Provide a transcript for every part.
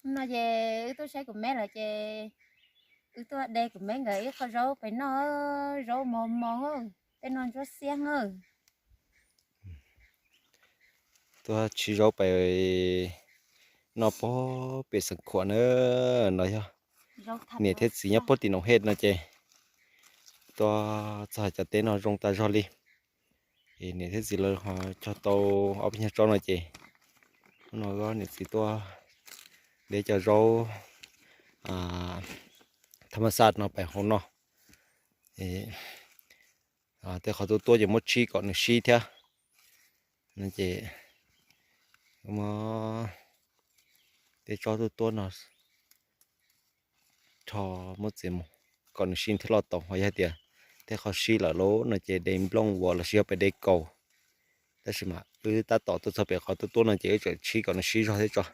No ces wb tuaj saib kuv me lawm ces wb tuaj de kuv me nkawd ib qho zaub pem noj, zaub mos mos, tej no ntsuab xiab. Tuaj tshib zaub pem noj puag pem Xeev Khuam na. No yog niam thiab txiv nyob puag tim Noom Hej no ces tuaj txog cov teb no zoo tas zog li. Es niam thiab txiv lawv ho cog tau ob peb nyuag tsob no ces hnub no niam txiv tuaj de cov zaub thab maj xaj no pem hauv no. Tej qhov tuaj tuaj ces muab tshib kom nws sib thiab. No ces muab tej tsob tuaj tuaj no rho muab txiav mus kom nws sib thiab loj tau. Ho yog tias tej qhov sib lawm lauj no ces de nplooj uas los sis yog pem de kaus. Tab sis mas wb tab tom tuaj txog pem qhov tuaj tuaj no ces wb tseem tshib kom nws sib zog thiab tso.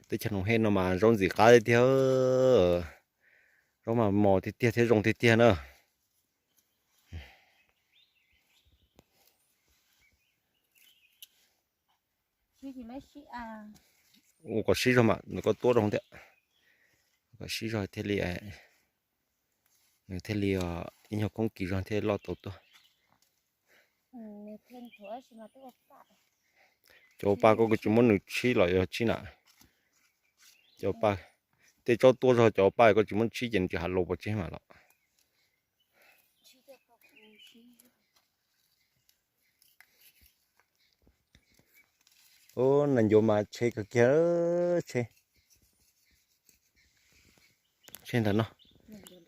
Teb chaws Noom Hej no mas zaub ntxim qab tiag tiag, zaub mas mos tiag tiag thiab zoo tiag tiag na. Ua kom sib zog mas nws koj tuab rau thiab, kom sib zog thiaj li, nws thiaj li ib nyuag koob kis zog thiaj loj tau tuaj. Cov pa koj kuj tsis muab nws tshib los yog tshib na. Cov pa, tej tsob tuaj zog cov pa koj tsis muab tshib ces nws tsis hav laus pov tseg mas los. Ub, nas ncuav mas tshe kawg kiag, tshe, tshe ntawm no,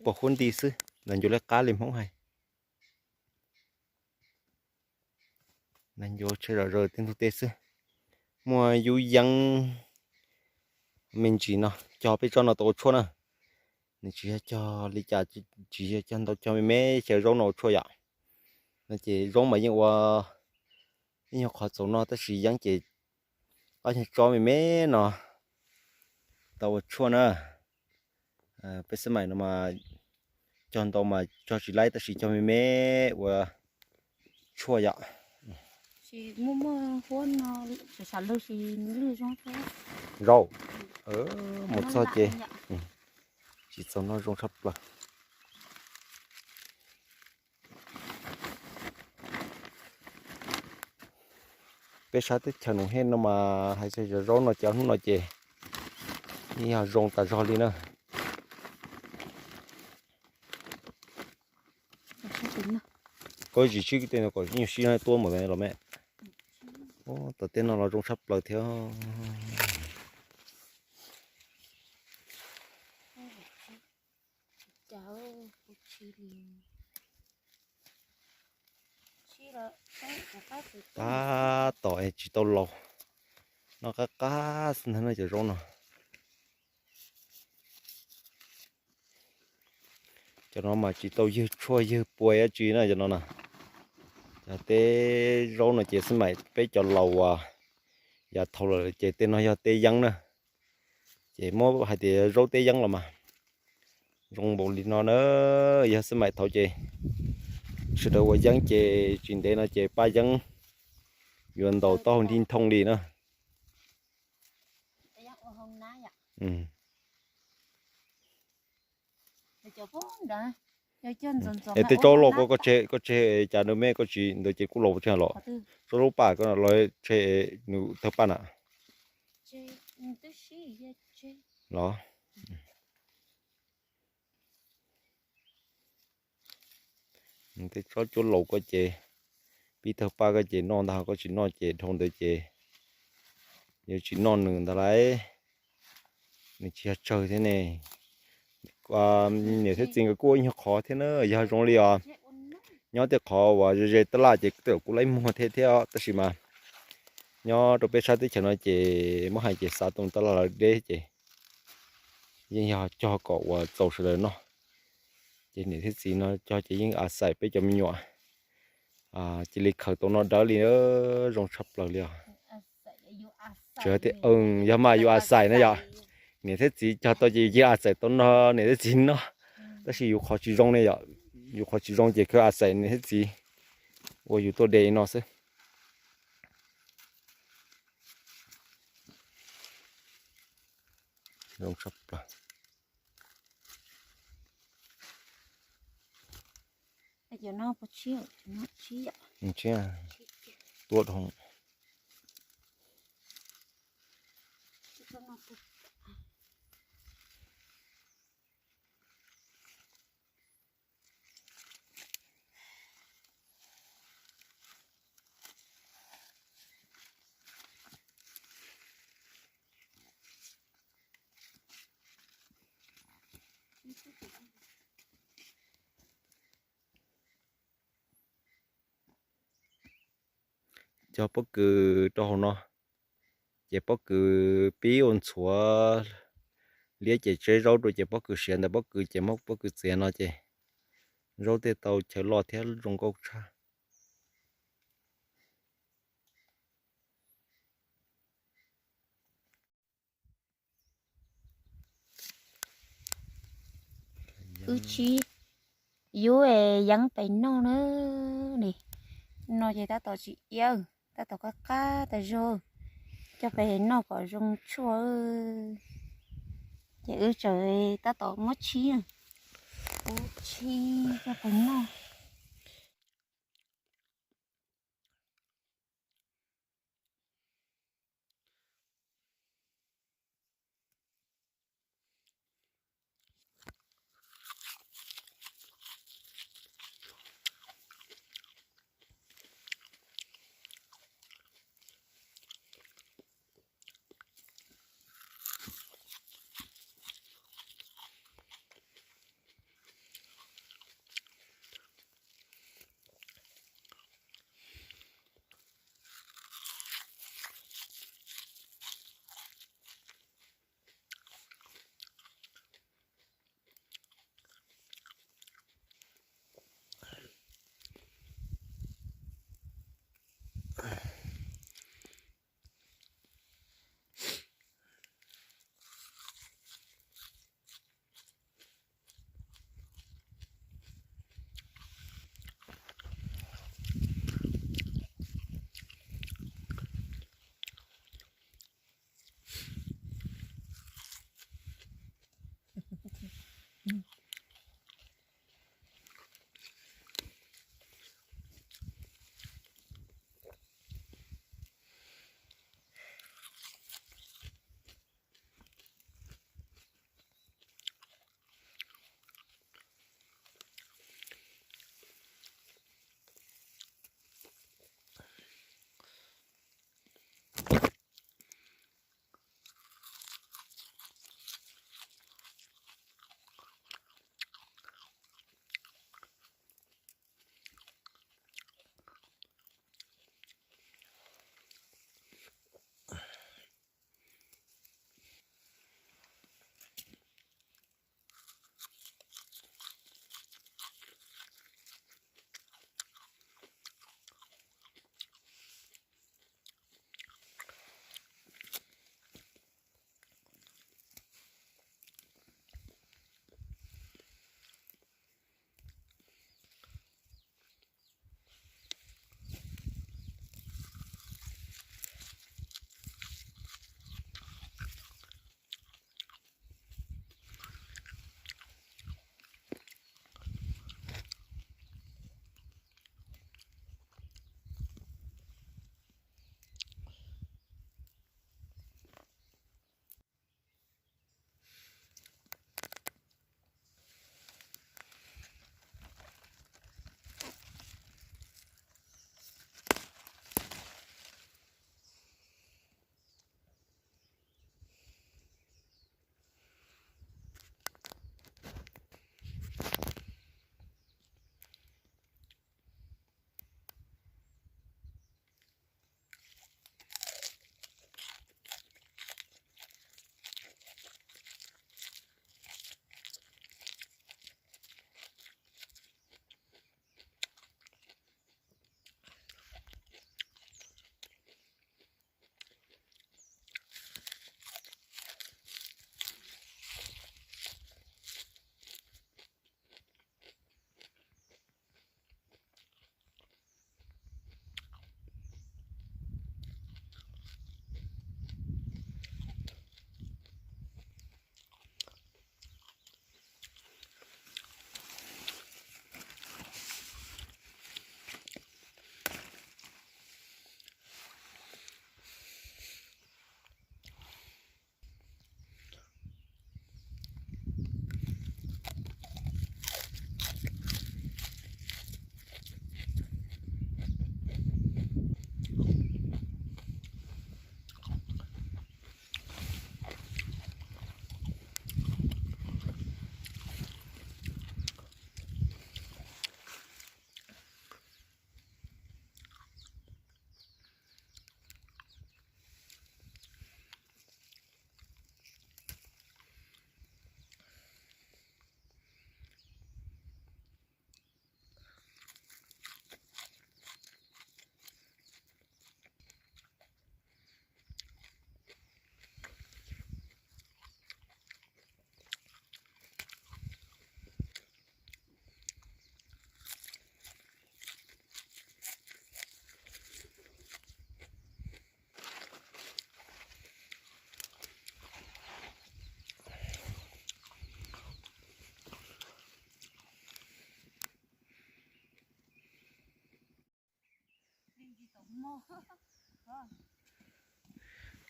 pom huab nti xwb, nas ncuav liab qab li Hmoob hais. Nas ncuav tshe zom zaws tej ntug teb xwb. Muaj yub yeeb me ntsis no cog peb tsob no tau ua tshuaj na. Nws tsis yog cog li cas, tsis yog cog ntau, cog me me xyaw zaub no ua tshuaj yom. No ces zaub mas yeej ua ib nyuag qhov txaus noj tab sis yeeb ces ob nyuag tsob me me no tau ua tshuaj na. Peb xab maim no mas cog ntau mas cog tsis laib tab sis cog me me ua tshuaj yom. Zaub, mus txog ces tsis txaus noj, zoo tshaj plaws. Peb sab teb chaws Noom Hej no mas hais txog zaub no cov hnub no ces yeej yog zoo tas zog li na. Koj tsis sib tej no kom nyuag sib tuab mus los me. Tom tej no los zoo tshaj plaws thiab. Tab tom es tsis tau laus, noj qab qab xwb ntag no cov zaub no. Cov no mas tsis tau ywg tshuaj ywg pua dab tsi na cov no na. Cov teb zaub no ces xab maim peb cov laus uas yav thaud lawm ces tej no yog teb yeeb na. Ces muab hais tias zaub teb yeeb los mas zoo npaum li no na. Yog xab maim thaud ces sawv daws ua yeeb ces tsis ntev no ces paj yeeb yuav ntaus taub hau nrig nthooj li na. Es tej tsob loj koj, koj tseg cas nws me koj tsis ntawd ces kuj laus tseg los. Tsob lub paj koj los tseg nws tawg paj na. Los tej tsob cuab laus koj ces pib tawg paj koj ces noj ntag, koj tsis noj ces dhau ntawd ces yuav tsis noj nws ntag lauj. Nws tsis yog tsawg thiab ne. Niam thiab txiv nkawd kuj ua ib nyuag qhov thiab na, yog zoo li os. Nyob tej qhov uas ze ze tab laj ces tej zaum kuj laib muag thiab thiab tab sis mas nyob rau peb sab teb chaws no ces muab hais ces xav tau tab laj lawv deb ces yeej yog cog kom uas txaus sawv daws noj. Ces niam thiab txiv no cog ces yeej a xais peb cov me nyuam cia li khaws tau noj dawb li, zoo tshaj plaws li os. Tseem tias yog mas yus a xais na yom, niam thiab txiv cog tau ces yeej a xais tau noj niam thiab txiv noj. Tab sis yus qhov tsis zoo ne yom, yus qhov tsis zoo ces khaws a xais niam thiab txiv ua yus tuaj de no xwb. Zoo tshaj plaws. Cov no puas tshiab? Cov no tshiab. Tshiab. Tua dhau. Cog pob kws rau hauv no, ces pob kws pib ua ntxhuav liab ces tseb zaub rau ces pob kws siav ntawm pob kws ces muab pob kws txiav no ces zaub thiaj tau chaw loj thiab zoo nkauj tshaj. Wb tsib yub es yeeb pem noj na. Nim no ces tab tom tsis iab, tab tom qab qab tas zog, coj pem noj kom zoo tshuaj. Ces wb tseem tab tom muab tshib, muab tshib coj pem noj.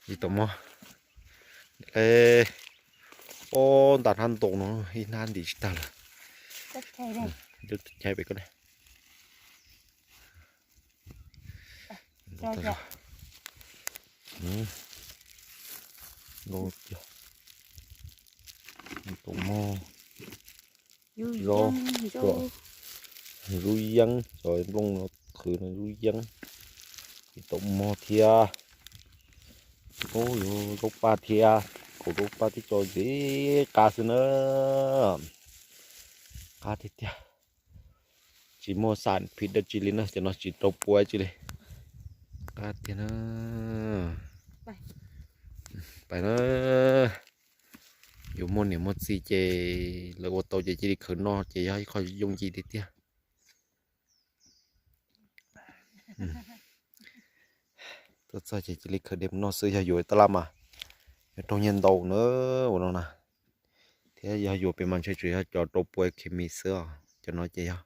Ib tau mob le, o, nta hnab ntoo no ib hnab ntim tsis tag lawm. Cab pem ko ne. Tau mob, tau mob, zub yeeb, cov nplooj no qhwv no zub yeeb, tau mob thiab. Yuav zaub paj thiab, kaum zaub paj twb tso ntxiv qab xwb na. Qab tiag tiag, tsis muaj xam phim dab tsi li na, cov no tsis rau pua dab tsi li. Qab tiag na. Pais na, yuav muaj niam muaj txiv ces lawv ua tau ces cia li khawv noj ces yog ib qho yooj yim tiag tiag. Tuaj txog ces cia li khawv dej mus noj xwb, yog yuav tab laj mas yog raug nyiaj ntau na, ua no na. Thiab yog yuav pem mas ntshe tsuas yog cov rau pua khes mis xwb os, cov no ces yog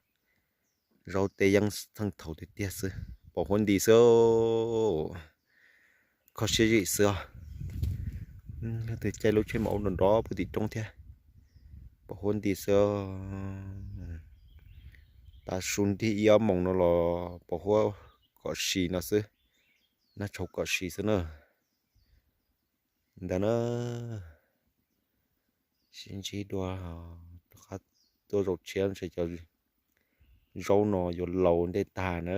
zaub teb yeeb theej thaum tiag tiag xwb, pom huab nti xwb, kho siab zim xwb os. Leej twg caij lub tsheb mas ua nrov nrov puag tim roob thiab, pom huab nti xwb. Tav su nrig ib ob moos no los pom huab kom si no xwb, nag tshauv kom si xwb na. Ntawd na, sib ntsib dua, rov qab tuaj zaum tshiab ntshe cov zaub no yuav laus ntej tag na.